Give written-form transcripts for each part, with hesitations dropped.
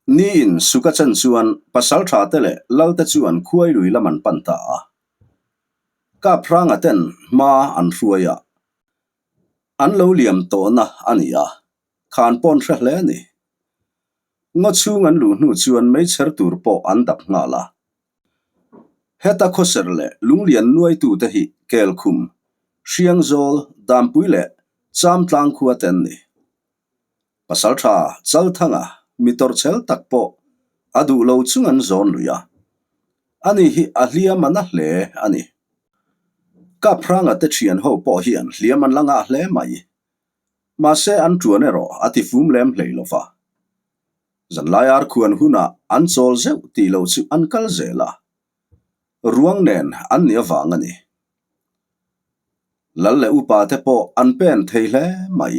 Niin Suka chan chuan pasaltha te leh Lalte chuan khuailui lam an pan ta a. Kaphranga ten hma an hruai a, an lo liam tawhna a ni a, khan pawn hre hle a ni. Ngaw chhung an luh hnu chuan meichher tur pawh an dap nghal a. Heta khawser leh lunglian nuaitute hi Kelkhum, Hriangzawl, Dampui leh Chamtlang khua te an ni. Pasaltha Chalthanga mi tawrhchel tak pawh a duh lo chung an zawn lui a, ani hi a hliam a na hle a ni. Kaphranga te thian ho pawh hian hliam an la ngah hle mai. Mahse an tuan erawh a ti fum lem hlei lo va. Zanlai ar khuan hunah an chawl zeuh tih lo chu an kal zel a, ruang nen an nih avang a ni. Lal leh upa te pawh an pen thei hle mai.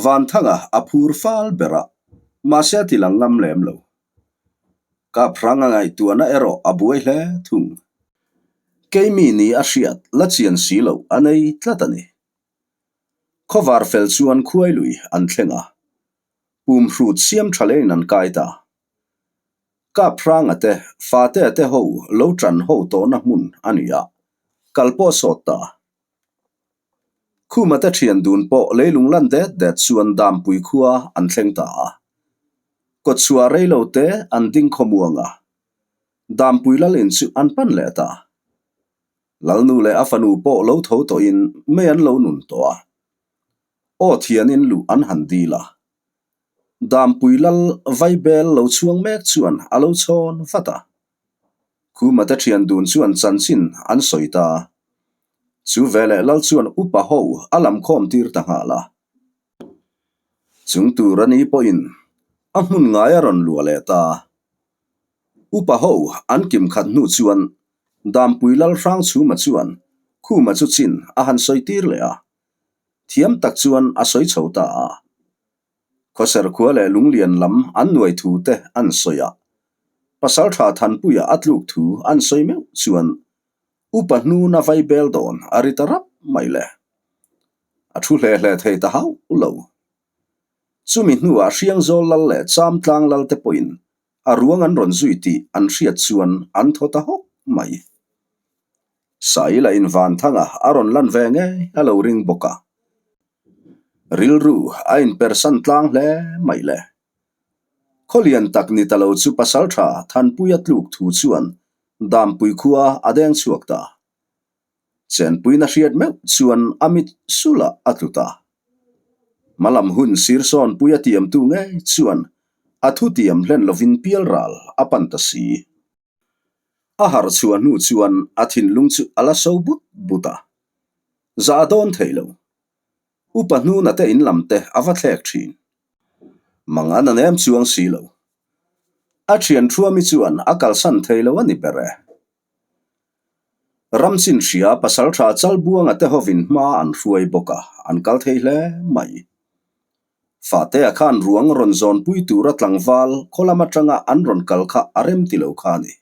Vanthanga a phur fal ber a, mahse a ti lang ngam lem lo. Kaphrang a ngaihtuahna erawh a buai hle thung. Keimi ni a hriat la chian si loh a nei tlat a ni. Khawvar fel chuan khuailui an thleng a, pumhrut siam tha lein an kai ta. Kaphranga te, Fatea te ho lo tan ho tawhna hmun a ni a, kal pawh sawt ta. Khuma te thian dun pawh leilung lan det det chuan Dampui khua an thleng ta a. Kawtchhuah rei lo te an ding khawmuang a, Dampui lalin chu an pan leh ta. Lalnu leh a fanu pawh lo tho tawhin mei an lo nun tawh a. Aw thianin luh an han dil a. Dampui lal Vaibel lo chhuang mek chuan a lo chhawn vat a. Khuma te thian dun chuan chanchin an sawi ta. Chu veleh lal chuan upa ho a lam khawm tir ta nghal a. Chung tur a ni pawhin a hmun ngai a rawn luah leh ta. Upa ho an kim khat hnu chuan Dampui lal Hrangchhuma chuan Khuma chu chin a han sawi tir leh a. Thiam tak chuan a sawi chho ta a. Khawser khua leh Lunglian lam an nuai thu te an sawi a. Pasaltha Thanpuia a tluk thu an sawi meuh chuan upa hnuna vai bel dawn a ri ta rap mai le. A thu hle hle thei ta hauh lo. Chumi hnuah Hriangzawl lal leh Chamtlang lal te pawhin a ruang an rawn zui tih an hriat chuan an thaw ta hawk mai. Saila in Vanthanga a rawn lan ve ngei a lo ring bawk a. Rilru a inpersan tlang hle mai le. Khawlian tak ni ta lo chu Pasaltha Thanpuia tluk thu chuan Dampui khua a deng chhuak ta. Chenpuina hriat meuh chuan a mit sulah a tlu ta. Hmalam hun sirsawnpui a tiamtu ngei chuan a thutiam hlen lovin pialral a pan ta si. A harh chhuah hnu chuan a thinlung chu a la so but but a, zah a dawn thei lo. Upa hnuna te in lam te a va thlek thin. Mang an a nem chuang si lo. A thian thuami chuan a kalsan thei lo a ni ber e. Ramchin hria pasaltha Chalbuanga te hovin hma an hruai bawk a, an kal thei hle mai. Fatea khan ruang rawn zawnpui tura tlangval khaw lam atanga an rawn kal kha a rem ti lo kha a ni.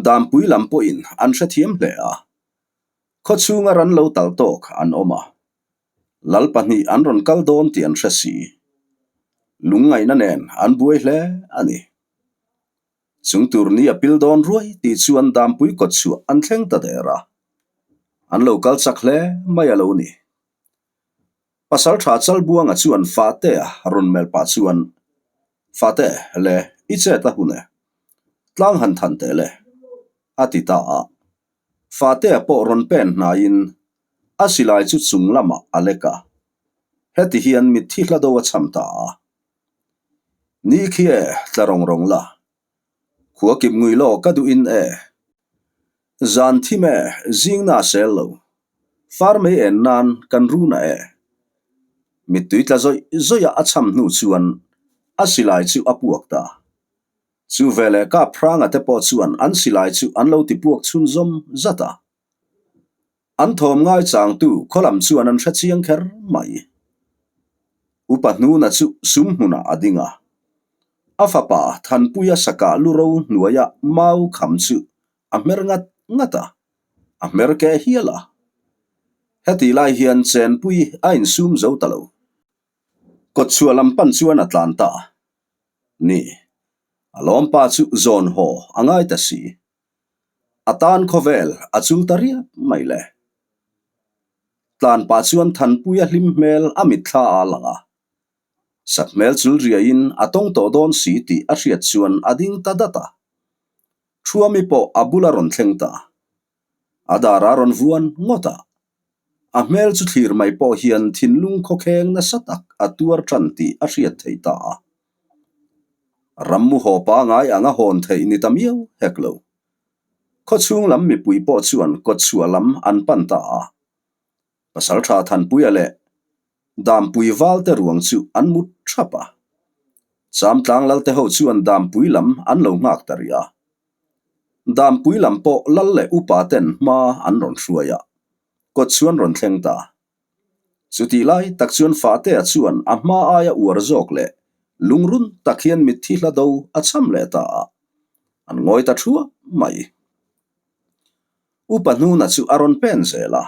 Dampui lam pawhin an hrethiam hle a, khaw chhunga ran lo tal tawk an awm a, Lal pahnih an rawn kal dawn tih an hre si. Lungngaihna nen an buai hle a ni. Chung tur ni a pil dawn ruai tih chuan Dampui kawt chhuah an thleng ta der a, an lo kal chak hle mai a lo ni. Pasaltha Chalbuanga chuan Fahtea rawn melh pah chuan, Fahte, le, i chet a hun e. Tlang han than teh le, a ti ta a. Fahtea pawh rawn pen hnaiin a silai chu chung lamah a lek a. Heti hian mitthi hla do a cham ta a. Ni khi e, tla rawng rawng la. Khua kip ngui law ka duhin e. Zan thim e, zing na sel lo. Far mei en nan kan run a e. Mittui tla zawih zawih a a cham hnu chuan a silai chu a puak ta. Chu veleh Kap Hranga te pawh chuan an silai chu an lo ti puak chhunzawm zat a. An thawm ngaichangtu khaw lam chuan an hre chiang kher mai. Upa Hnuna chu sum hmunah a ding a. A fapa Thanpuia sakah luro hnuaia mau kham chu a hmer ngat ngat a, a hmer keh hial a. Hetih lai hian chenpui a insum zo ta lo. Kawtchhuah lam pan chuan a tlan ta. Ni, a lawmpa chu zawn haw a ngai ta si. A tan khawvel a chul ta riap mai le. Tlan pah chuan Thanpuia hlim hmel a mitthla a lang a. Sat hmel chul riaiin a tawng tawh dawn si tih a hriat chuan a ding ta dat a. Thuami pawh a bula rawn thleng ta. A dar a rawn vuan ngawt a. A hmel chu thlir mai pawh hian thinlung khawkheng nasa tak a tuar tan tih a hriat theih ta a. Rammu haw pangai anga hawn theih ni ta miau hek lo. Khawchhung lam mipui pawh chuan kawtchhuah lam an pan ta a. Pasaltha Thanpuia leh Dampui valte ruang chu an mut thap a. Chamtlang lalte ho chuan Dampui lam an lo nghak ta rih a. Dampui lam pawh lal leh upa ten hma an rawn hruai a, kawt chuan rawn thleng ta. Chutih lai tak chuan Fahtea chuan a hma aia uar zawk leh lungrun tak hian mitthi hla do a cham leh ta a, an ngawi ta thuap mai. Upa hnuna chu a rawn pen zel a.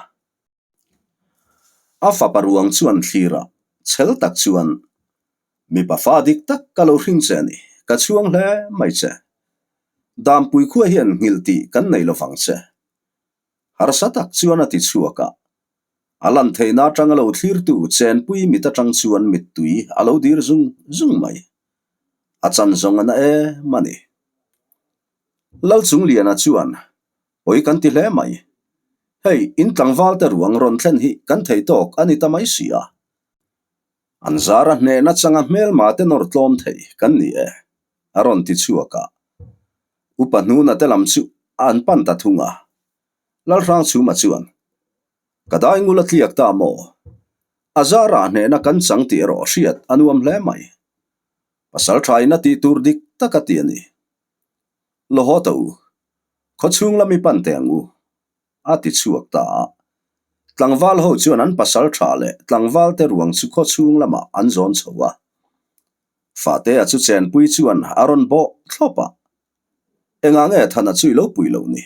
A fapa ruang chuan thlirah chhel tak chuan, Mipa fa dik tak ka lo hring che a ni, ka chhuang hle mai che. Dampui khua hian nghilh tih kan nei lovang che. Harsa tak chuan a ti chhuak a. A lan theihna atanga lo thlirtu chenpui mit atang chuan mittui a lo dir zung zung mai. A chan zawng a na em a ni. Lalchungliana chuan Pawi kan ti hle mai. Hei, in tlangval te ruang rawn thlen hi kan thei tawk a ni ta mai si a. An zara hnehna changa hmelma te nawr tlawm thei kan ni e, a rawn ti chhuak a. Upa hnuna te lam chu an pan ta thung a. Lalhrangchhuma chuan, Ka dai ngul a tliak ta maw? A zara hnehna kan chang tih erawh hriat a nuam hle mai. Pasal thain a tih tur dik tak a ti a ni. Law ta u, khawchhung lam i pan teh ang u, a ti chhuak ta a. Tlangval ho chuan an pasal tha leh tlangval te ruang chu khawchhung lamah an zawn chho a. Fahtea chu chenpui chuan a rawn bawh thlawp a. Engah nge Thana chu i lo pui loh ni?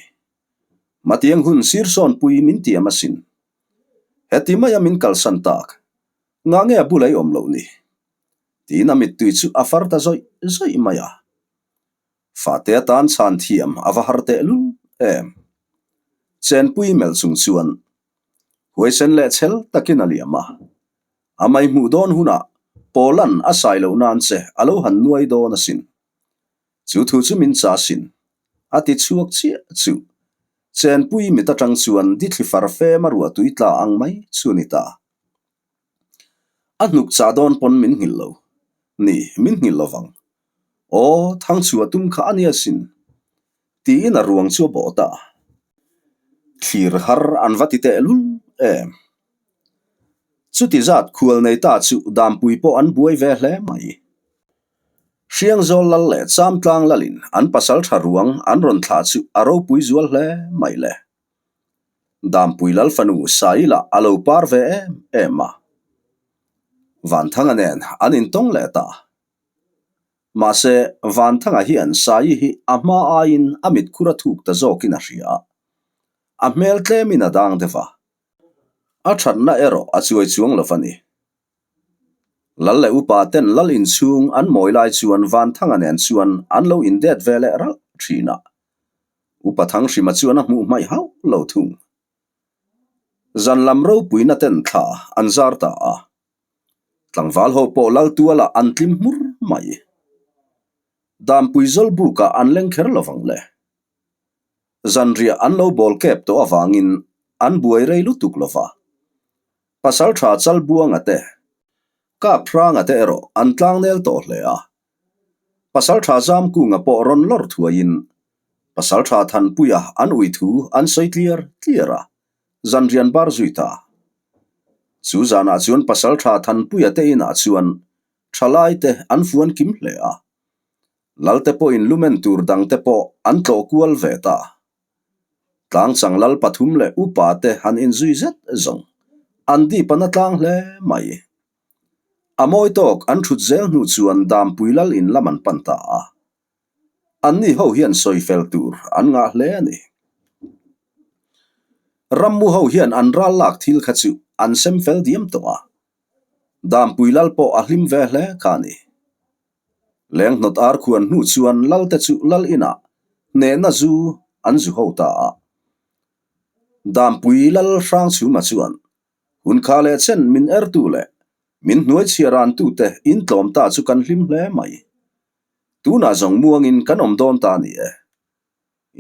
Matiang hun sir sawnpui min tiam asin. Heti maia min kalsan tak, ngah nge a bula i awm loh ni? Tiin a mittui chu a far ta zawih zawih mai a. Fate atan chhan thiam a va har teh lul em? Chenpui melh chung chuan huaisen leh chhel takin a liam a. A mai hmuh dawn hunah Pawlan a sai loh nan che a lo han nuai dawn asin. Chu thu chu min cha sin. A ti chhuak chiah chu. Chenpui mit atang chuan dithli far fem a ruahtui tla ang mai chu ni ta. A hnuk chah dawn pawn min nghilh lo. Ni, min nghilh lovang. Aw, Thangchhuah tum kha a nia sin. Tiin a ruang chu a bawh ta. Thlir har an va ti teh lul em. Chuti zat khual nei ta chu Dampui pawh an buai ve hle mai. Hriangzawl lal leh Chamtlang lalin an pasal tha ruang an rawn thlah chu a ropui zual hle mai le. Dampui lal fanu Saila a lo par ve em em a. Vanthanga nen an intawng leh ta. Mahse, Vanthanga hian Sai hi a hma aiin a mitkhur a thuk ta zawkin a hria a. A hmel tlemin a dang deuh a. A thatna erawh a chuai chuang lo va ni. Lal leh upa ten lal inchhung an mawi lai chuan Vanthanga nen chuan an lo indet ve leh ralh thin a. Upa Thanghrima chuan a hmuh hmaih hauh lo thung. Zan lam ropuina ten thla an zar ta a. Tlangval ho pawh lal tualah an tlim hmur mai. Dampui zawl bukah an leng kher lovang le. Zanriah an lo bawl kep tawh avangin an buai rei lutuk lova. Pasal tha Chalbuanga te, Kaphranga te erawh an tlangnel tawh hle a. Pasal tha Zamkunga pawh rawn lawr thuaiin Pasal tha Thanpuia an ui thu an sawi tliar tliar a, zanrian bar zui ta. Chu zanah chuan Pasal tha Thanpuia te inah chuan thalai te an fuan kim hle a. Lalte pawhin lumen tur dangte pawh an tlawh kual ve ta. Tlangchang lal pathum leh upa te han inzui zet zawng an dip a na tlang hle mai. A mawi tawk an thut zel hnu chuan Dampui lal in lam an pan ta a. Anni ho hian sawi fel tur an ngah hle a ni. Rammu ho hian an ral lak thil kha chu an sem fel diam tawh a. Dampui lal pawh a hlim ve hle kha a ni. Lenghnawt ar khuan hnu chuan Lalte chu Lal inah hnehna zu an zu ho ta a. Dampui Lal Hrangchhuma chuan hun kha leh chen min ertu leh min hnuai chhiar antute in tlawm ta chu kan hlim hle mai. Tunah zawng muangin kan awm dawn ta a ni e.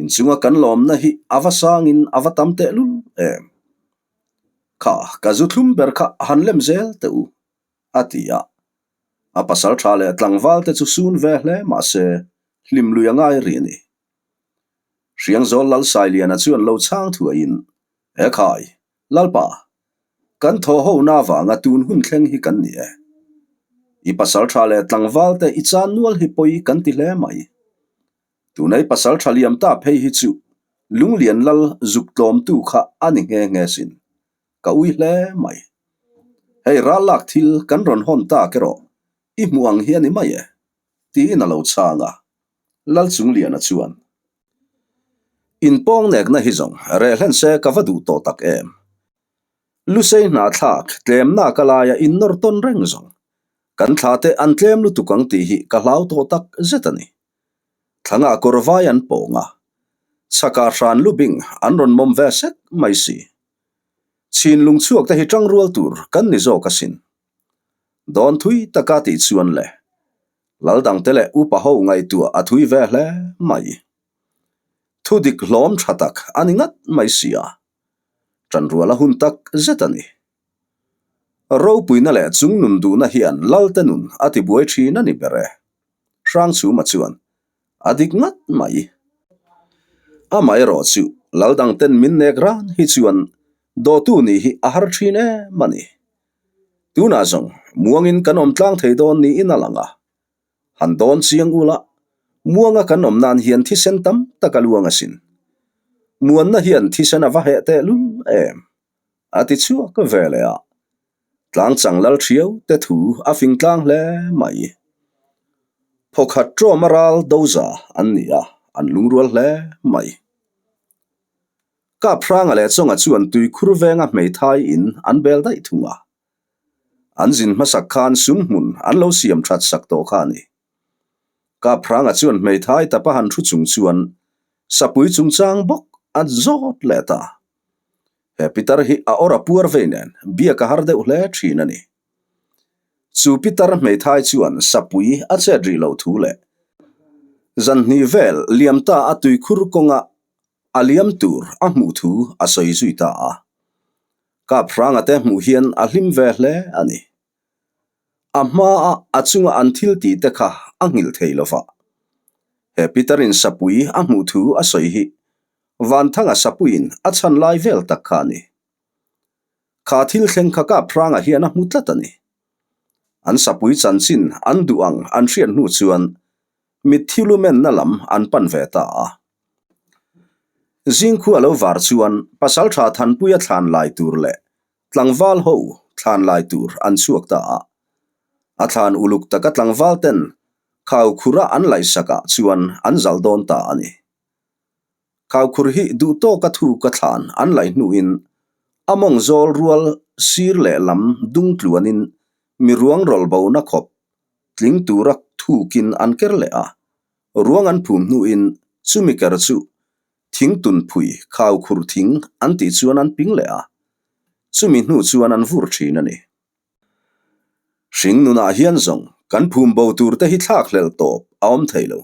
Inchunga kan lawmna hi a va sangin a va tam tehlul em. Kha ka zu thlum ber kha han lem zel teh u, a ti a. A pasal tha leh tlangval te chu sun ve hle mah se hlim lui a ngai rih a ni. Hriangzawl Lalsailiana chuan lo chhang thuaiin, He khai, Lalpa, kan thaw ho na vanga tun hun thleng hi kan ni e. I pasal tha leh tlangval te i chan nual hi pawi kan ti hle mai. Tunei pasal tha liam ta phei hi chu Lunglian Lal zuk tlawmtu kha a ni nghe nghe sin. Ka ui hle mai. Hei ral lak thil kan rawn hawn tak erawh i hmuh ang hi a ni mai e, tiin a lo chhang a. Lalchungliana chuan, Inpawng nekna hi zawng reh hlen se ka va duh tawh tak em? Lusei hnahthlak tlemna ka laia innawr tawn reng zawng kan thla te an tlem lutuk ang tih hi ka hlau tawh tak zet a ni. Thlangah kawr vai an pawng a, chhakah hran lubing an rawn mawm ve sek mai si. Chhin lung chhuak te hi tangrual tur kan ni zawk asin. Dawn thui taka tih chuan le, lal dangte leh upa ho ngaihtuah a thui ve hle mai. Thu dik hlawm tha tak a ni ngat mai si a, tanrual a hun tak zet a ni. Ropuina leh chung nun duhna hian lalte nun a tibuai thin a ni ber e. Hrangchhuma chuan a dik ngat mai. Amaherawh chu lal dangten min nek ran hi chuan dawhtu nih hi a har thin em a ni. Tunah zawng muangin kan awm tlang thei dawn niin a lang a. Han dawn chiang ula, muanga kan awm nan hian thisen tam tak a luang asin. Muanna hian thisen a va heh tehlul em? A ti chhuak ve leh a. Tlangchang lal thiau te thu a fing tlang hle mai. Phawkhat ṭawma ral doza an ni a, an lungrual hle mai. Kaphranga leh Chawnga chuan tuikhur venga hmeithai in an bel daih thung a. An zin hmasak khan sum hmun an lo siam that sak tawh kha a ni. Kaphranga chuan hmeithai tapa han thu chung chuan sapui chungchang bawk a zawt leh ta. He pitar hi a awr a puar vei nen biak a har deuh hle thin a ni. Chu pitar hmeithai chuan sapui a chet rih loh thu leh zan hnih vel liam ta a tuikhur kawnga a liam tur a hmuh thu a sawi zui ta a. Kaphranga te hmuh hian a hlim ve hle a ni. A hmaa a chunga an thil tih te kha a nghilh thei lo va. He Peter-in sapui a hmuh thu a sawi hi Vanthanga sapuiin a chhan lai vel tak kha a ni. Kha thil thleng kha Kaphranga hian a hmu tlat a ni. An sapui chanchin an duh ang an hriat hnu chuan mitthi lumenna lam an pan ve ta a. Zingkhua lo var chuan Pasaltha Thanpuia thlan lai tur leh Tlangval ho thlan lai tur an chhuak ta a. A thlan uluk taka tlangval ten khaukhura an laihsakah chuan an zal dawn ta a ni. Khaukhur hi duh tawka thu ka thlan an laih hnuin a mawng zawl rual sir leh lam dung tluanin mi ruang rawlh bona khawp tling tura thukin an ker leh a. Ruang an phum hnuin chumi ker chu Thing tunphui, khaukhur thing an tih chuan an ping leh a, chumi hnu chuan an vur thin a ni. Hring nunah hian zawng kan phum bo tur te hi thlak hlelh tawp a awm thei lo.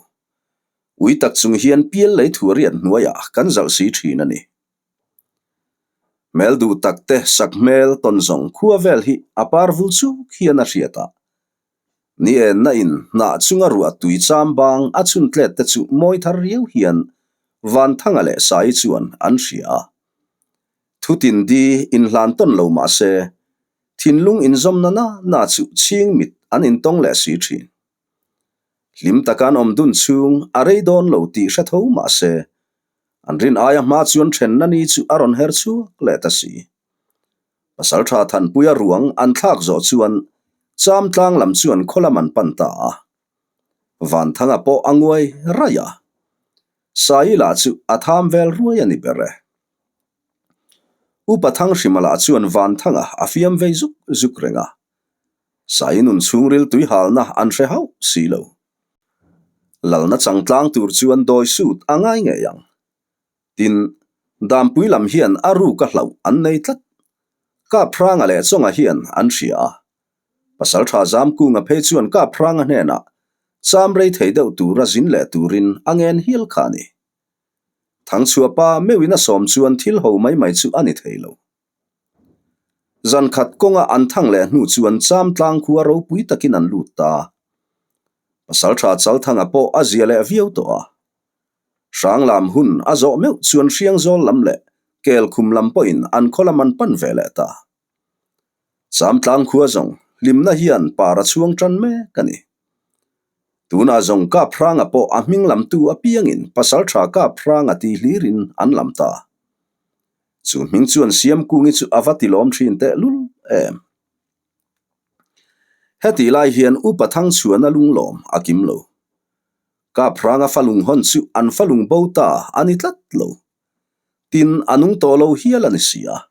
Ui tak chung hian pial lei thu a riat hnuaiah kan zalh si thin a ni. Hmel duh tak te sak hmel tawn zawng khua vel hi a par vul chuk hian a hriat a, Ni enna in hnah chunga ruah tui cham bang a chhun tlet te chu mawi thar riau hian Vanthanga leh Sai chuan an hria a. Thutin di inhlan tawn lo mah se, thinlung inzawmna na na chu chhing mit an intawng leh si thin. Hlim taka an awm dun chhung a rei dawn lo tih hre tho mah se, an rin aia hma chuan thenna ni chu a rawn her chhuak leh ta si. Pasalṭha Thanpuia ruang an thlak zawh chuan Cham tlang lam chuan khaw lam an pan ta a. Vanthanga pawh a nguai raih a. Saii lah chu a tham vel ruai a ni ber e. Upa Thanghrima lah chuan Vanthanga a fiam vei zuk zuk reng a. Saii nun chhungril tuihalna an hre hauh si lo. Lalna changtlang tur chuan dawi sut a ngai ngei ang. Tin, Dampui lam hian a ruk a hlauh an nei tlat. Kaphranga leh Chawnga hian an hria a. Pasaltha Zamkunga phei chuan Kaphranga hnenah cham rei thei deuh tura zin leh turin a ngen hial kha a ni. Thangchhuah pa meuhin a sawm chuan thil ho mai mai chu a ni thei lo. Zan khat kawnga an thang leh hnu chuan cham tlang khua ropui takin an lut ta. Pasaltha Chalthanga pawh a zia leh viau tawh a. Hranglam hun a zawh meuh chuan Hriangzawl lam leh Kelkhum lam pawhin an khaw lam an pan ve leh ta. Cham tlang khua zawng hlimna hian par a chhuang tan mek a ni. Tunah zawng Kaphranga pawh a hming lamtu apiangin Pasaltha Kaphranga ti hlirin an lam ta. Chu hming chuan Siamkungi chu a va tilawm thin tehlul em. Hetih lai hian Upa Thangchhuana lunglawm a kim lo. Kaphranga falung hawn chu an falung bo ta a ni tlat lo. Tin, a nung tawh lo hial a ni si a.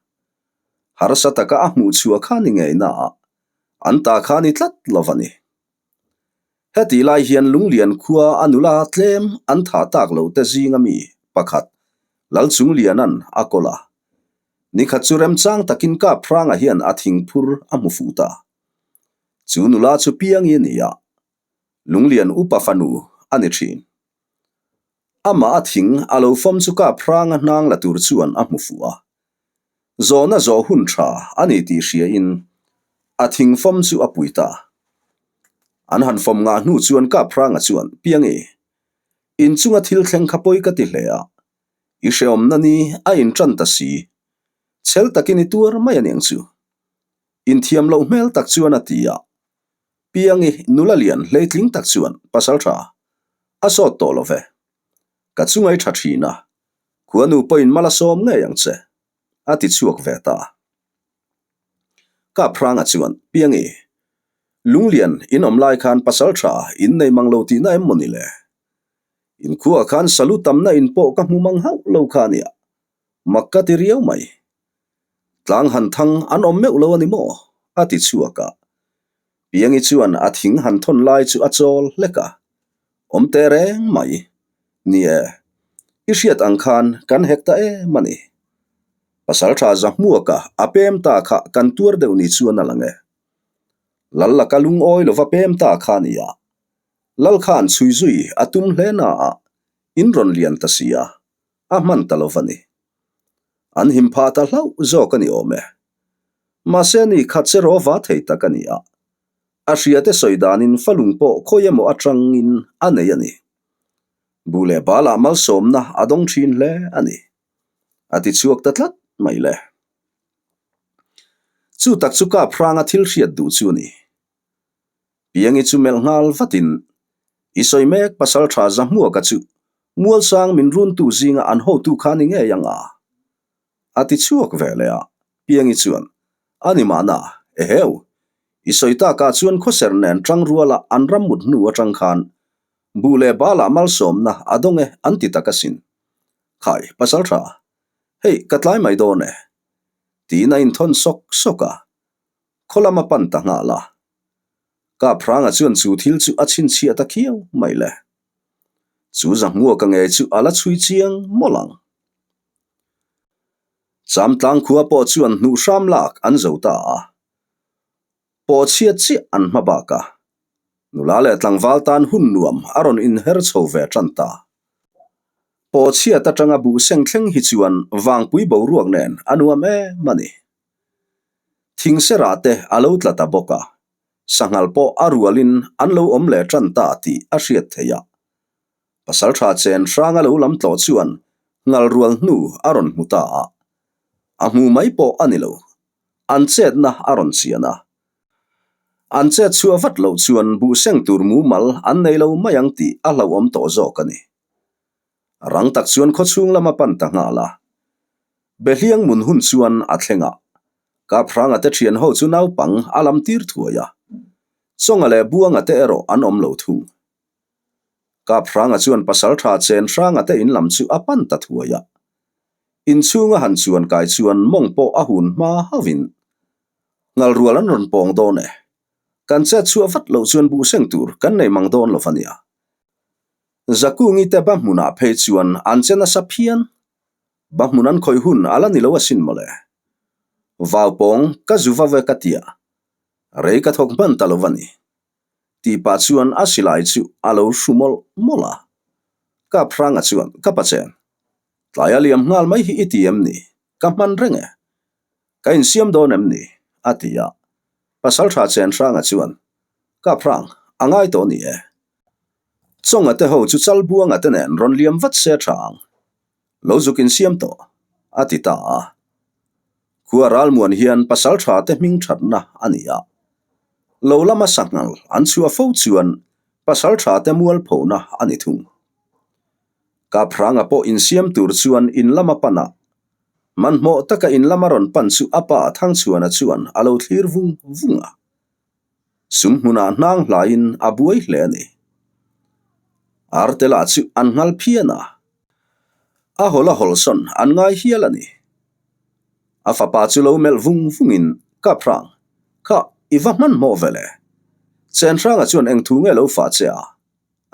Harsa taka a hmuh chhuah kha ni ngei naah an ta kha ni tlat lo a ni. Hetih lai hian Lunglian khua a nula tlem an thah tak loh te zinga mi pakhat Lalchungliana'n a kawl a. Nikhat chu remchang takin Kaphranga hian a thingphur a hmu fuh ta. Chu nula chu Piangi a ni a, Lunglian upa fanu a ni thin. Amah a thing a lo fawm chu Kaphranga hnang la tur chuan a hmu fuh a. Zawhna zawh hun tha a ni tih hriain a thing fawm chu a pui ta. An han fawm ngah hnu chuan Kaphranga chuan, Piangi, inchunga thil thleng kha pawi ka ti hle a, i hrehawmna ni a intan ta si. Chhel takin i tuar mai a niang chu. Inthiam loh hmel tak chuan a ti a. Piangi nula lian hleitling tak chuan, Pasal tha, a sawt tawh lo ve. Ka chungai tha thin a, khuanu pawhin mal a sawm ngei ang che, a ti chhuak ve ta. Kaphranga chuan, Piangi, Lunglian in awm lai khan pasal tha in nei mang lo tihna em maw ni le? In khuaah khan salu tamna in pawh ka hmu mang hauh lo kha a nia, mak ka ti riau mai. Tlang han thang an awm meuh lo a ni maw? a ti chhuak a. Piangi chuan a thing han thawn lai chu a chawl hlek a. Awm teh reng mai. Ni e, i hriat ang khan kan hek ta em a ni. Pasaltha Zahmuaka a pem ta kha kan tuar deuh ni chuan a lang e. Lal laka lungawi lova pem ta kha a ni a. Lal khan chhui zui a tum hle naah in rawn lian ta si a, a hman ta lo va ni. An him phah ta hlauh zawk a ni awm e. Mahse ni khat che rawh va thei tak a ni a. A hriate sawi danin falung pawh khawi emaw atangin a nei a ni. Buh leh balah malsawmna a dawng thin hle a ni. A ti chhuak ta tlat mai le. Chu tak chu Kaphranga thil hriat duh chu a ni. Piangi chu melh nghal vatin, I sawi mek pasal tha Zahmuaka chu Mualsang min runtu zinga an hotu kha ni ngei ang a? A ti chhuak ve leh a, Piangi chuan, A ni mahna, eheu, i sawi takah chuan khawser nen tang ruala an ram mut hnu atang khan buh leh balah malsawmna a dawng e an ti tak asin. Khai, pasal tha, hei ka tlai mai dawn e, tiin a inthawn sawk sawk a, khaw lam a pan ta nghal a. Kaphranga chuan chu thil chu a chhinchhiah ta khiau mai le. Chu Zahmuaka ngei chu a la chhui chiang mawlh ang. Chamtlang khua pawh chuan hnuh hram lak an zo ta a. Pawh chhiat chiah an hma bak a. Nula leh tlangval tan hun nuam a rawn inher chho ve tan ta. Pawh chhiat atanga buh seng thleng hi chuan vangpui boruak nen a nuam em a ni. Thingserah te a lo tla ta bawk a, sanghal pawh a rualin an lo awm leh tan ta tih a hriat theih a. Pasaltha chen hranga lo lam tlawh chuan ngal rual hnu a rawn hmu ta a, a hmu mai pawh a ni lo, an chetna a rawn chian a. An chet chhuah vat loh chuan buhseng tur mumal an nei lo mai ang tih a hlauhawm tawh zawk a ni. Rang tak chuan khawchhung lam a pan ta nghal a. Behliang mun hun chuan a thleng a, Kaphranga te thian ho chu naupang a lam tir thuai a, Chawnga leh Buanga te erawh an awm lo thung. Kaphranga chuan pasaltha chen hranga te in lam chu a pan ta thuai a, inchhunga han chuan kai chuan mawng pawh a hun hma hauhin ngalrual an rawn pawng dawn e, kan chet chhuah vat loh chuan buhseng tur kan nei mang dawn lo va nia. Zakungi te ba hmunah phei chuan an che nasa phian. Ba hmun an khawih hun a la ni lo asin mawle. Vaupawng ka zu va ve ka tia, rei ka thawk hman ta lo va ni. Tih pah chuan a silai chu a lo hru mawlh mawlh a. Kap hranga chuan, Ka pachen, tlai a liam nghal mai hi i ti em ni? Ka hman reng e. Ka insiam dawn em ni? a ti a. Pasaltha chen hranga chuan, Kap hrang, a ngai tawh ni e. Chawnga te ho chu Chalbuanga te nen rawn liam vat se tha ang. Lo zuk insiam tawh, a ti ta a. Khua ralmuan hian pasaltha te hming thatna a ni a. Lo lama sanghal an chhuah fo chuan pasaltha te mualphona a ni thung. Kaphranga pawh insiam tur chuan in lama pan a, hmanhmawh taka in lama rawn pan chu a pa Thangchhuana chuan a lo thlir vung vung a. Sum hmunah hnang hlaiin a buai hle a ni. Arte lah chu an nghal phian a, a hawl a hawlsawn an ngai hial a ni. A fapa chu lo melh vung vungin, Kaphrang, kha i va hmanhmawh ve le? Chenhranga chuan eng thu nge lo fah che a?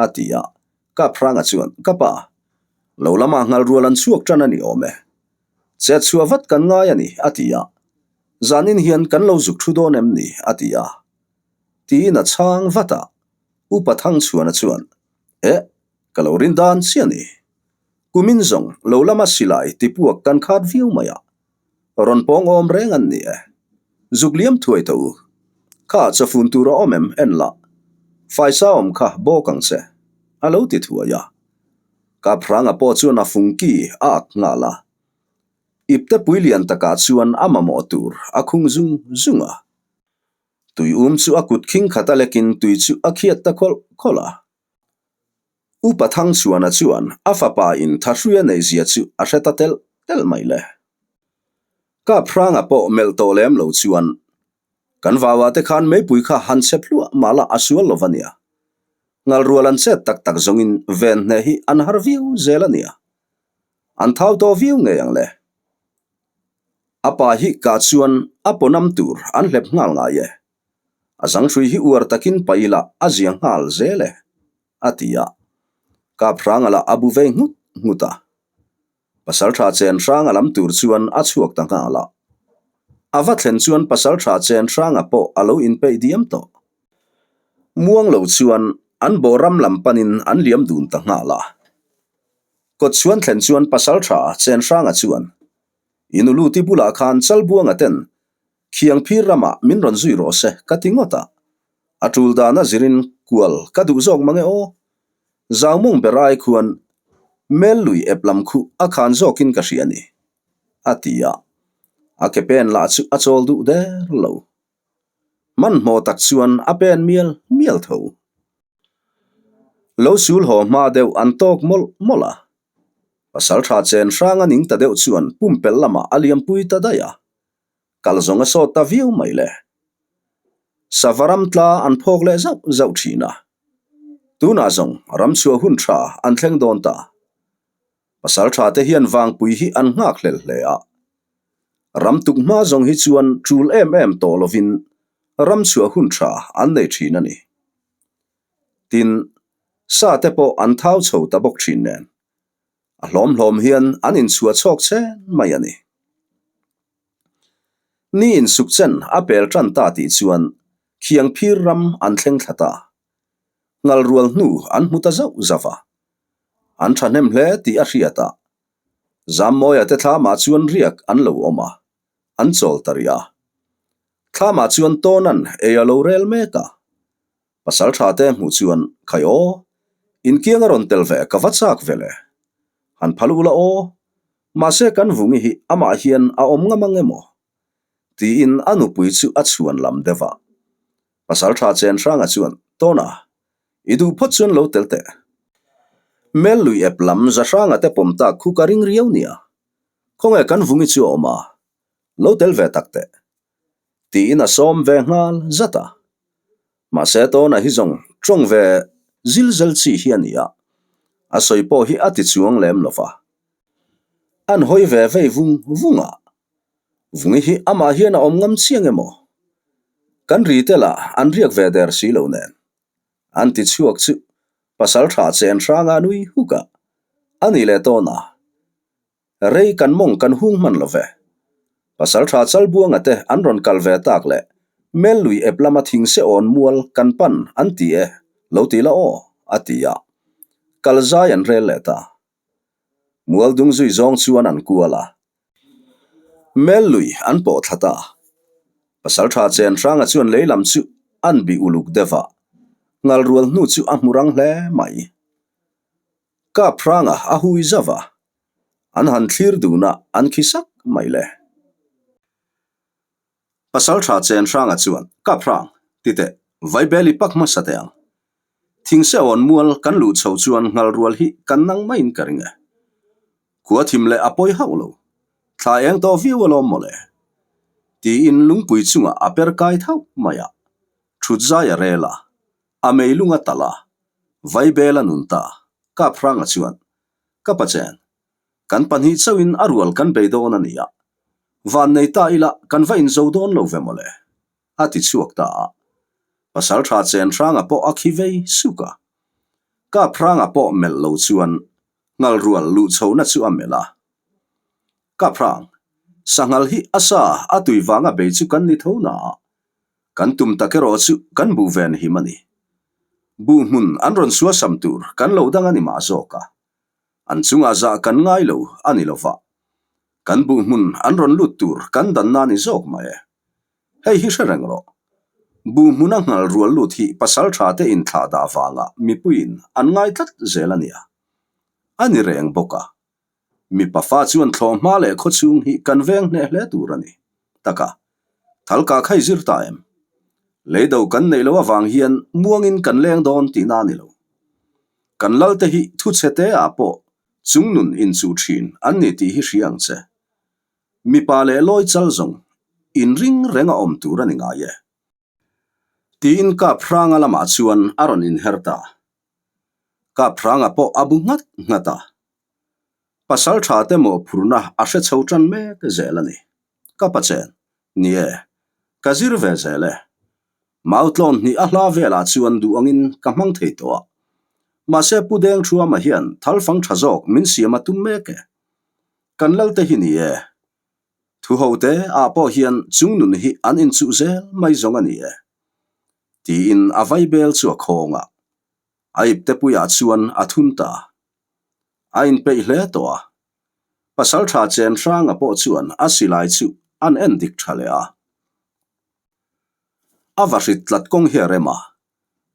A ti a, Kaphranga chuan, Ka pa, lo lamah nghal rual an chhuak tan a ni awm e. Chet chhuah vat kan ngai a ni, a ti a. Zanin hian kan lo zuk thu dawn em ni? a ti a. Tiin a chhang vat a. Upa Thangchhuana chuan, Eh, ka lo rin dan chiah a ni. Kumin zawng lo lama silai tipuak kan khat viau mai a. Rawn pawng awm reng an ni e. Zuk liam thuai tawh u. Kha chawfun tur a awm em en la. Faisa awm kha bawk ang che. A lo ti thuai a. Kaphranga pawh chuan a fungki a ak nghal a. Ipte pui lian takah chuan a mamawh tur a khung zung zung a. Tui um chu a kut khing khat a lekin tui chu a khiat ta khawlh khawlh a. Upa Thangchhuana chuan a fapa in thahrui a neih zia chu a hre ta telh telh mai le. Kaphranga pawh melh tawh lem lo chuan kan vauah te khan meipui kha han chep hluah mah la a sual lo va nia. Ngalrual an chet tak tak zawngin ven hneh hi an har viau zel a nia. An thau tawh viau ngei ang le. A pa hi kah chuan a pawnam tur an hlep nghal ngai e. A zanghrui hi uar takin paih ila a zia nghal zel e, a ti a. Kaphranga lah a bu vei nghut nghut a. Pasaltha chen hranga lam tur chuan a chhuak ta nghal a. A va thlen chuan pasaltha chen hranga pawh a lo inpeih diam tawh. Muang lo chuan an bawhram lam panin an liam dun ta nghal a. Kawt chhuan thlen chuan pasaltha chen hranga chuan, I nu Luti bulah khan Chalbuanga ten Khiang phir ramah min rawn zui rawh se ka ti ngawt a, a tul dana zirin kual ka duh zawk mang e aw. Zaumawng ber ai khuan Mel lui ep lam khuh a khan zawkin ka hria a ni, a ti a. A ke pen lah chu a chawl duh der lo. Hmanhmawh tak chuan a pen mial mial tho. Lo sul haw hma deuh an tawk mawlh mawlh a. Pasaltha chen hrang a ning ta deuh chuan pumpelh lamah a liampui ta daih a. Kal zawng a sawt ta viau mai le. Sava ram tla an phawk leh zauh zauh thin a. Tunah zawng ram chhuah hun tha an thleng dawn ta. Pasaltha te hian vangpui hi an nghak hlel hle a. Ram tuk hma zawng hi chuan tul em em tawh lovin ram chhuah hun tha an nei thin a ni. Tin, sa te pawh an thau chho ta bawk thin nen. A hlawm hlawm hian an inchhuah chhawk chen mai a ni. Ni insuk chen a pel tan ta tih chuan khiang phir ram an thleng thla ta. Ngal rual hnu an hmu ta zauh zauh a. An thahnem hle tih a hriat a. Zammawia te thlamah chuan riak an lo awm a, an chawl ta rih a. Thlamah chuan tawnan ei a lo rel mek a. Pasal tha te hmuh chuan, Khai aw, inkiang a rawn tel ve ka va chak ve le. Han phal ula aw, mahse kan vungi hi amah hian a awm ngam ang emaw? Tiin a nupui chu a chhuan lam deuh a. Pasal tha chen hranga chuan, Tawna, i duh phawt chuan lo tel teh. Mel lui ep lam za hranga te pawm tak khu ka ring riau nia. Khawnge kan vungi chu a awm a, lo tel ve tak teh. Tiin a sawm ve nghal zat a. Mahse tawna hi zawng tawng ve zil zel chi hi a ni a, a sawi pawh hi a ti chuang lem lo va. An hawi ve vei vung vung a, Vungi hi amah hian a awm ngam chiang emaw? Kan ri te lah an riak ve der si lo nen. An ti chhuak chu. Pasalṭha chen hranga nui huk a, a ni leh tawn a. Rei kan mawng kan hung hman lo ve. Pasalṭha Chalbuanga te an rawn kal ve tak leh Mel lui ep lama thing se awn mual kan pan an ti e, lo ti la aw, a ti a. Kal zai an rel leh ta. Mual dung zui zawng chuan an kual a. Mel lui an pawh thla ta. Pasalṭha chen hranga chuan lei lam chu an bih uluk deuh a, ngal rual hnu chu a hmu rang hle mai. Kap hranga a hui zauh a, an han thlir dun a, an khi sak mai le. Pasalṭha chen hranga chuan, Kap hrang, ti teh, Vaibeli pak hmasa teh ang. Thingseawn mual kan luh chho chuan ngal rual hi kan nang maiin ka ring e. Khua thim leh a pawi hauh lo. Thla eng tawh viau alawm mawle. Tiin lungpui chungah a per kai thauh mai a. Thut zai a rel a, a meilung a talh a, Vaibel a nun ta, Kap Hranga chuan, Ka pachen, kan pahnih chauhin a rual kan bei dawn a nia. Van nei ta ila kan va inzo dawn lo ve mawle. A ti chhuak ta a. Pasaltha chen Hranga pawh a khi vei suk a. Kap Hranga pawh melh lo chuan ngal rual luh chhohna chu a melh a. Kap Hrang, sanghal hi a sa a tui vanga bei chu kan ni tho na a, kan tum tak erawh chu kan buh ven him a ni. Buh hmun an rawn suasam tur kan lo dang a ni mah zawk a. An chungah zah kan ngai lo a ni lova. Kan buh hmun an rawn lut tur kan danna a ni zawk mai e. Hei hi hre reng rawh. Buh hmuna nghal rual lut hi pasal tha te inthlah dah vanga mipuiin an ngai tlat zel a nia. A ni reng bawk a. Mipa fa chuan thlawh hma leh khaw chhung hi kan veng hneh hle tur a ni. Taka, thal kah kha i zir ta em? Leido kan neih loh avang hian muangin kan leng dawn tihna a ni lo. Kan lalte hi thu chhe te ah pawh chungnun inchuh thin an ni tih hi hria ang che. Mipa leh lawi chal zawng inring reng a awm tur a ni ngai e. Tiin Kap Hranga lamah chuan a rawn inher ta. Kap Hranga pawh a bu nghat nghat a. Pasal tha te mawhphurhna a hre chho tan mek zel a ni. Ka pachen, ni e, ka zir ve zel e. Mau tlawn hnih a hla velah chuan duh angin ka hmang thei tawh a. Mahse Pu Deng Thuama hian thalfang tha zawk min siam a tum mek e. Kan lalte hi ni e. Thu ho te ah pawh hian chung nun hi an inchuh zel mai zawng a ni e. Tiin a vaibel chu a khawng a. A ipte puiah chuan a thun ta. A inpeih hle tawh a. Pasaltha chen hranga pawh chuan a silai chu an en dik tha leh a. A va hrit tlat kawng hi a rem a.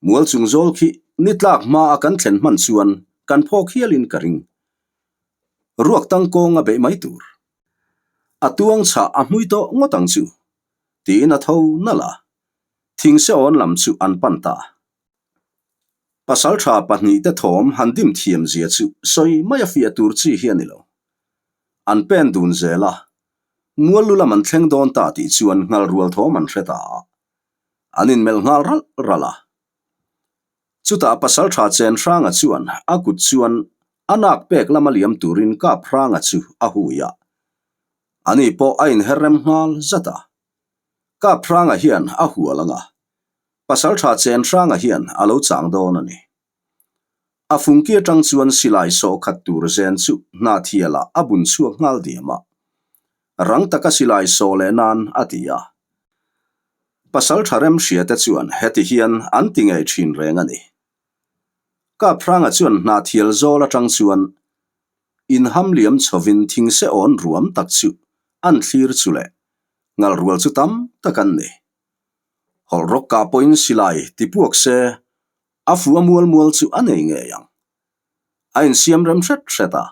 Mual chung zawl khi ni tlak hma a kan thlen hman chuan kan phawk hialin ka ring. Ruak tang kawng a beih mai tur. A tuang chhah a hmui tawh ngawt ang chu, tiin a tho nalh a. Thingseawn lam chu an pan ta. Pasaltha pahnihte thawm han dim thiam zia chu sawi mai a fiah tur chi hi a ni lo. An pen dun zel a, mual lu lam an thleng dawn ta tih chuan nghal rual thawm an hre ta a. An inmelh nghal ralh ralh a. Chutah Pasaltha chen Hranga chuan a kut chuan a nak pek lama liam turin Kap Hranga chu a hui a. Ani pawh a inher rem nghal zat a. Kap Hranga hian a hual ang a, Pasaltha chen Hranga hian a lo chang dawn a ni. A fungki atang chuan silai sawh khat tur zen chu hnathialah a bun chhuak nghal diam a. Rang taka silai sawh leh nan a ti a. Pasaltha remhria te chuan heti hian an ti ngei thin reng a ni. Kap Hranga chuan hnathial zawl atang chuan inham liam chhovin thingse awn ruam tak chu an thlir chu leh ngal rual chu tam tak an ni. Hawlh rawk kah pawhin silai ti puak se a fu a mual mual chu a nei ngei ang. A insiam rem hret hret a.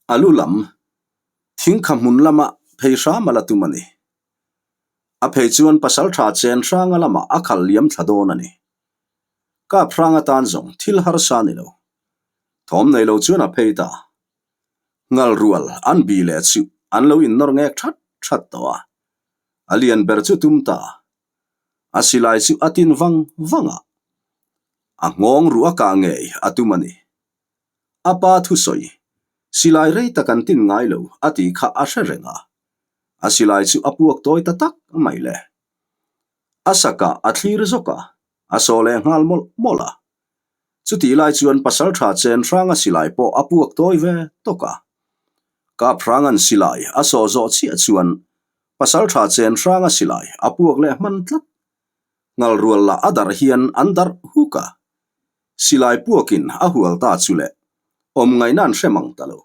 A lu lam thingkha hmun lama phei hram a la tum a ni. A phei chuan pasaltha chen hranga lamah a khal liam thla dawn a ni. Kap hrang atan zawng thil harsa a ni lo. Thawm nei lo chuan a phei ta. Ngal rual an bi leh chu an lo innawr ngek that that tawh a. A lian ber chu tum ta. A silai chu a tin vang vang a. A nghawng ruh a kah ngei a tum a ni. A pa thusawi, silai rei tak an tin ngai lo a tih kha a hre reng a. A silai chu a puak tawi ta tak mai le. A sakah a thlir zawk a, a saw leh nghal mawlh mawlh a. Chutih lai chuan Pasalṭha chen hranga silai pawh a puak tawi ve tawk a. Kap hranga'n silai a sawh zawh chiah chuan Pasalṭha chen hranga silai a puak leh hman tlat. Ngalrual lah a darh hian an darh huk a. Silai puakin a hual ta chu le, awm ngaihna an hre mang ta lo.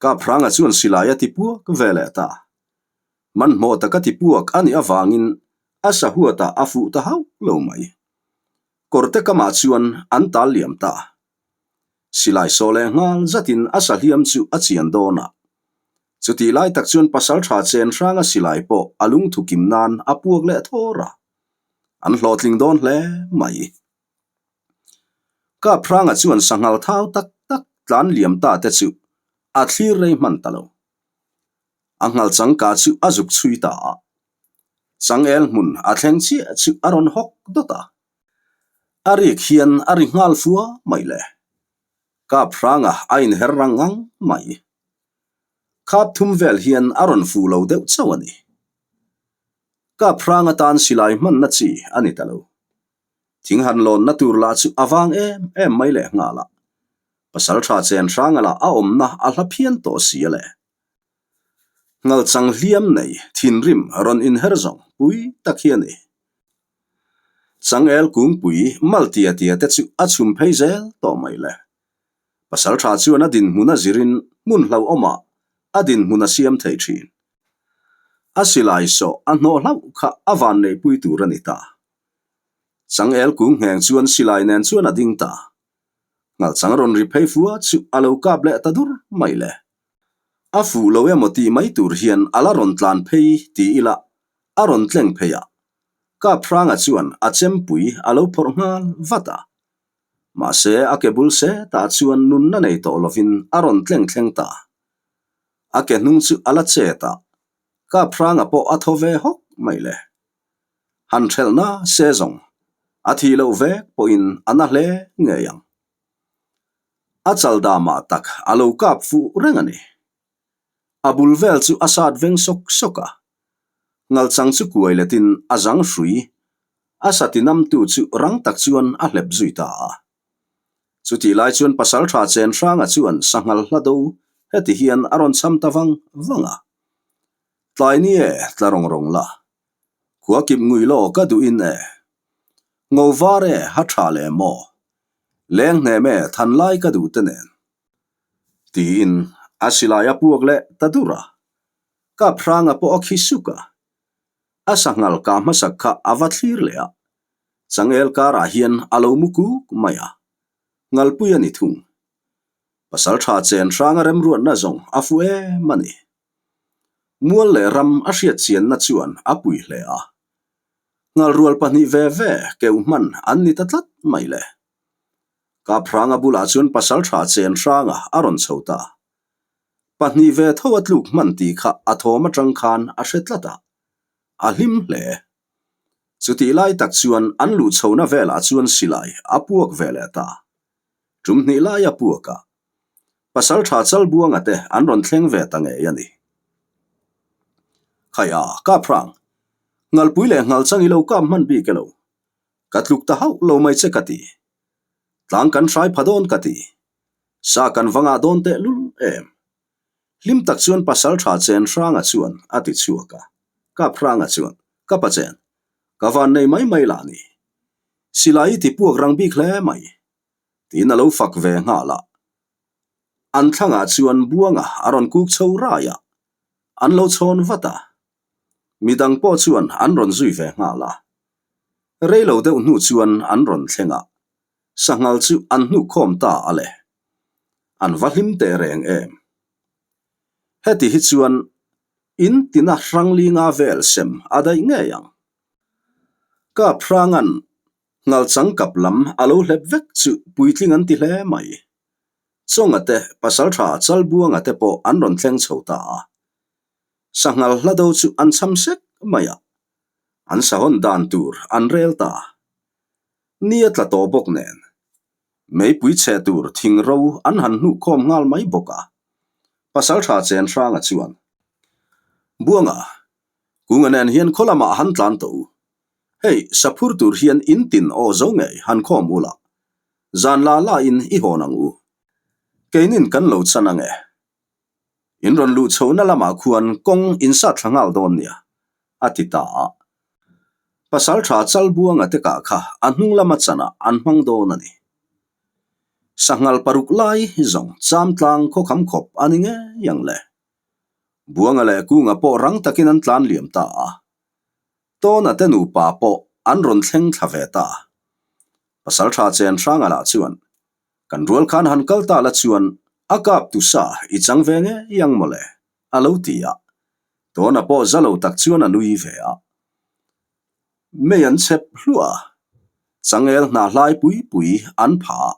Kap hranga chuan silai a ti puak ve leh ta. Hmanhmawh taka ti puak a nih avangin a sahuatah a fuh ta hauh lo mai. Kawrte kamah chuan an tal liam ta. Silai saw leh nghal zatin a sahliam chu a chian dawn a. Chutih lai tak chuan pasaltha chen hranga silai pawh a lungthu kim nan a puak leh thawr a. An hlawhtling dawn hle mai. Kap hranga chuan sanghal thau tak tak tlan liam ta te chu a thlir rei hman ta lo. A nghal changka chu a zuk chhui ta a. Changel hmun a thleng chiah chu a rawn hawk dawt a. A rik hian a ri nghal fua mai le. Kap hranga a inher rang ngang mai. Khap thum vel hian a rawn fu lo deuh chauh a ni. Kap hrang atan silai hmanna chi a ni ta lo. Thing han lawnna tur lah chu a vang em em mai leh nghal a. Pasaltha chen hranga lah a awmna a hla phian tawh si a le. Ngalchang hliam nei thinrim rawn inher zawng pui tak hi a ni. Changel kungpui mal tia tia te chu a chhum phei zel tawh mai le. Pasaltha chuan a dinhmun a zirin hmun hlauhawmah a dinhmun a siam thei thin. A silai sawh a hnawh hlauh kha a van neihpui tur a ni ta. Changel kung ngheng chuan silai nen chuan a ding ta. Ngalchang rawn ri phei fua chu a lo kap leh ta dur mai le. A fuh lo emaw tih mai tur hian a la rawn tlan phei ti ila a rawn tleng phei a. Kap hranga chuan a chempui a lo phawrh nghal vat a. Mahse a ke bul setah chuan nunna nei tawh lovin a rawn tleng thleng ta. A ke hnung chu a la chet a, Kap hranga pawh a thaw ve hawk mai le. Han hrelhna se zawng a thih loh vek pawhin a na hle ngei ang. A chal damah tak a lo kap fuh reng a ni. A bul vel chu a sat veng sawk sawk a, ngalchang chu kuai letin a zang hrui a sati namtu chu rang tak chuan a hlep zui ta a. Chutih lai chuan Pasaltha Chen Hranga chuan sanghal hla do heti hian a rawn cham ta vang vang a. Tlai ni e, tla rawng rawng la. Khua kip ngui law ka duh in e. Ngo var e, ha tha le maw. Leng hnem e, than lai ka duh te nen. Tiin a silai a puak leh ta dur a. Kap hranga pawh a khi suk a. A sanghal kah hmasak kha a va thlir leh a. Changel karah hian a lo mu kuk mai a. Ngalpui a ni thung. Pasaltha chen hranga remruatna zawng a fu em a ni. Mual leh ram a hriat chianna chuan a pui hle a. Ngalrual pahnih ve ve keuh hman an ni ta tlat mai le. Kaphranga bulah chuan pasaltha chen hranga a rawn chho ta. Pahnih ve tho a tluk hman tih kha a thawm atang khan a hre tlat a, a hlim hle. Chutih lai tak chuan an luh chhona velah chuan silai a puak ve leh ta. Tum hnih lai a puak a. Pasaltha Chalbuanga te an rawn thleng ve ta ngei a ni. Khaia, Kaphrang, Ngalpui leh Ngalchang i lo kap hman bik elo? Ka tluk ta hauh lo mai che ka ti. Tlang kan hrai pha dawn ka ti. Sa kan va ngah dawn teh lul em? Hlim tak chuan Pasaltha Chen Hranga chuan a ti chhuak a. Kaphranga chuan, Ka pa Chen, ka van nei mai mai lah ni. Silai i ti puak rang bik hle mai. Tiin a lo fak ve nghal a. An thlangah chuan Buanga a rawn kuk chho rai a, an lo chhawn vat a. Midang pawh chuan an rawn zui ve nghal a. Rei lo deuh hnu chuan an rawn thleng a, sanghal chu an hnuk khawm ta a le. An va hlim teh reng em. Heti hi chuan in tina hranglinga vel sem a daih ngei ang. Kap hranga'n Ngalchang kap lam a lo hlep vek chu puitling an ti hle mai. Chawnga te, Pasaltha Chalbuanga te pawh an rawn thleng chho ta a. Sanghal hla do chu an cham sek mai a, an sahawn dan tur an rel ta. Ni a tla tawh bawk nen, meipui chhe tur thing ro an han hnuh khawm nghal mai bawk a. Pasaltha Chenhranga chuan, Buanga, Kunga nen hian khaw lamah han tlan tawh u. Hei, saphur tur hian in tin aw zo ngei han khawm ula. Zan la la in i hawn ang u. Keinin kan lo chan ang e. In rawn luh chhohna lamah khuan kawng in sat thla nghal dawn nia, a ti ta a. Pasal tha Chalbuanga te kah kha a hnung lama chanah an hmang dawn a ni. Sanghal paruk lai zawng Chamtlang khawkham khawp a ni ngei ang le. Buanga leh Kunga pawh rang takin an tlan liam ta a. Tawna te nupa pawh an rawn thleng thla ve ta. Pasal tha chen hranga lah chuan Kan rual khan han kal ta la chuan a kap tu sa i chang ve ngei ang mawle, a lo ti a. Tawna pawh za lo tak chuan a nui ve a. Mei an chhep hluah a, changel hnah hlai pui pui an pha a.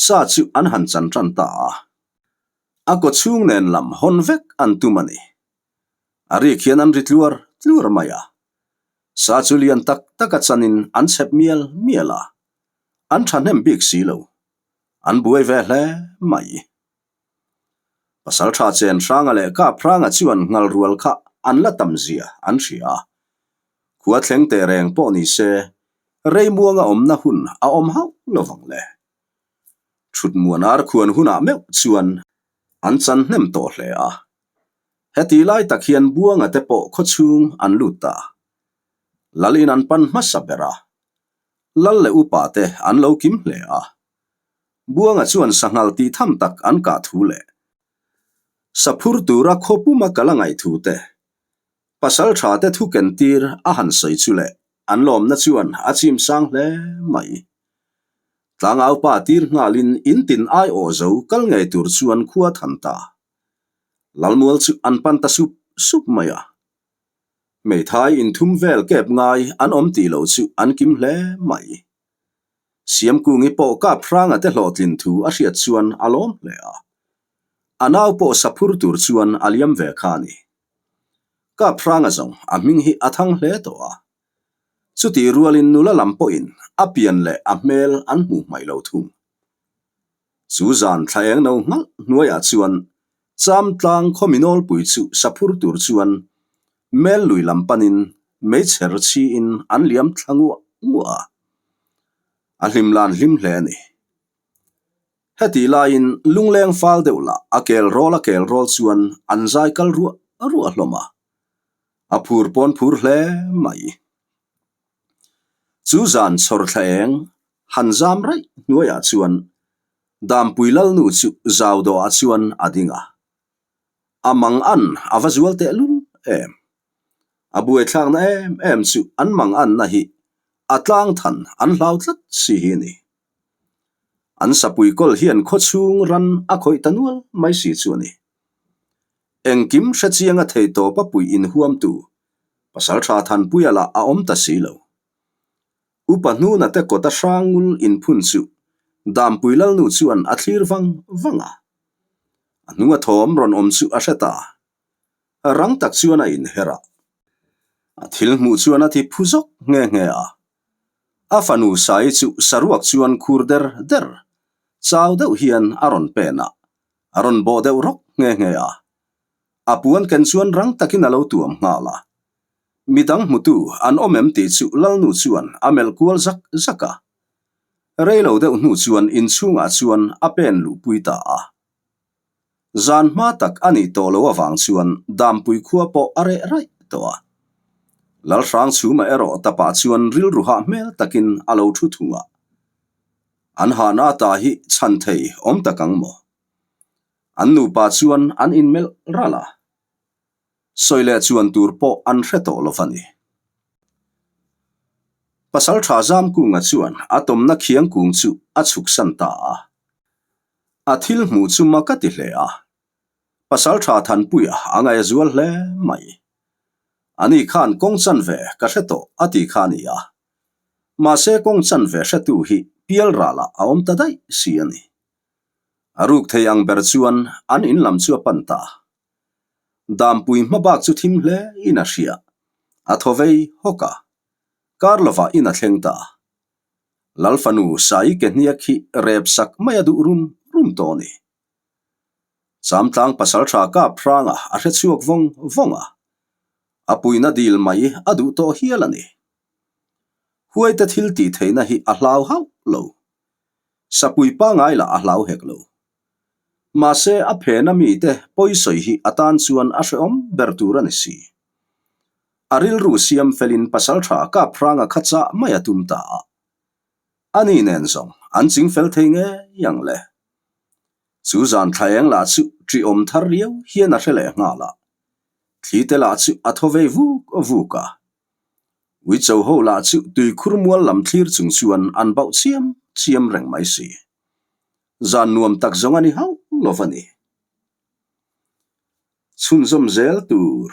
Sa chu an han chan tan ta a. A kaw chhung nen lam hawn vek an tum a ni. A rik hian an ri tluar tluar mai a. Sa chu lian tak tak a chanin an chhep mial mial a. An thahnem bik si lo. An buai ve hle mai. Pasal tha chen Hranga leh Kap Hranga chuan nghal rual kha an la tam zia an hria a. Khua thleng teh reng pawh ni se, Reimuanga awmna hun a awm hauh lo vang le. Thut muan ar khuan hunah meuh chuan an chan hnem tawh hle a. Heti lai tak hian Buanga te pawh khawchhung an lut ta. Lalin an pan hmasa ber a. Lal leh upa te an lo kim hle a. Buanga chuan sanghal tih tham tak an kah thu leh saphur tura khaw puma kal a ngaih thu te, pasal tha te thu ken tir a han sawi chu leh an lawmna chuan a chim sang hle mai. Tlangaupa tir nghalin in tin aiawh zo kal ngei tur chuan khua than ta. Lalmual chu an pan ta sup sup mai a. Hmeithai inthum vel kep ngai an awm tih loh chu an kim hle mai. Siamkungi pawh kap hranga te hlawhtlin thu a hriat chuan a lawm hle a. A nau pawh saphur tur chuan a liam ve kha a ni. Kap hranga zawng a hming hi a thang hle tawh a. Chutih rualin nula lam pawhin a pian leh a hmel an hmuh hmaih lo thung. Chu zan thla eng no nghalh hnuaiah chuan Chamtlang khaw minawlpui chu saphur tur chuan mel lui lam panin meichher chhiin an liam thla nguah nguah a. A hlim lan hlim hle a ni. Hetih laiin lungleng fal deuh lah a kel rawl a kel rawl chuan an zai kal ruah ruah hlawm a. A phur pawn phur hle mai. Chu zan chhawr thla eng han zam raih hnuaiah chuan Dampui Lalnu chu zau dawhah chuan a ding a. A mang an a va zual teh lul em. A buaithlakna em em chu an mang anna hi a tlang than an hlau tlat si hi a ni. An sapui kawl hian khawchhung ran a khawih ta nual mai si chu a ni. Engkim hrechianga theitawpa pui inhuamtu Pasaltha Thanpuia lah a awm ta si lo. Upa hnuna te kawta hrangul inphun chu Dampui Lalnu chuan a thlir vang vang a. A hnunga thawm rawn awm chu a hre ta. Rang tak chuan a inher a. A thil hmuh chuan a ti phu zawk nghe nghe a. A fanu Sai chu saruak chuan khur der der, chau deuh hian a rawn pen a, a rawn bawh deuh rawk nghe nghe a. A puan ken chuan rang takin a lo tuam nghal a. Midang hmutu an awm em tih chu Lalnu chuan a melh kual zak zak a. Rei lo deuh hnu chuan inchhungah chuan a pen luhpui ta a. Zan hma tak a nih tawh loh avang chuan Dampui khua pawh a reh raih tawh a. Lalhrangchhuma erawh tapah chuan rilru hah hmel takin a lo thu thung a. An hahna ata hi chhan thei awm tak ang maw? An nupa chuan an inmelh ralh a. Sawi leh chuan tur pawh an hre tawh lo va ni. Pasal tha Zamkunga chuan a tawmna khiang kung chu a chhuksan ta a. A thil hmuh chu mak a ti hle a. Pasal tha Thanpuia a ngaih a zual hle mai. Ani khan kawng chanve ka hre tawh a ti kha a ni a. Mahse kawng chanve hretu hi pial ralah a awm ta daih si a ni. A ruk thei ang ber chuan an in lam chu a pan ta. Dampui hma bak chu thim hle in a hria. A thaw vei hawk a. Kar lovah in a thleng ta. Lal fanu Sai ke hniak hi rep sak mai a duh rum rum tawh a ni. Chamtlang pasaltha kap hranga a hre chhuak vawng vawng a. A puina dil mai a duh tawh hial a ni. Huaite thil tih theihna hi a hlau hauh lo. Sapui pangai lah a hlau hek lo. Mahse a phena mite pawisawi hi a tan chuan a hrehawm ber tur a ni si. A rilru siam felin pasaltha Kaphranga kha chah mai a tum ta a. Ani nen zawng an ching fel thei ngei ang le. Chu zan thlaeng lah chu ṭihawm thar riau hian a hre leh nghal a. Thli te lah chu a thaw vei vuk vuk a. Uicho ho lah chu tuikhur mual lam thlir chung chuan an bauh chiam chiam reng mai si. Zan nuam tak zawng a ni hauh lo va ni. Chhunzawm zel tur.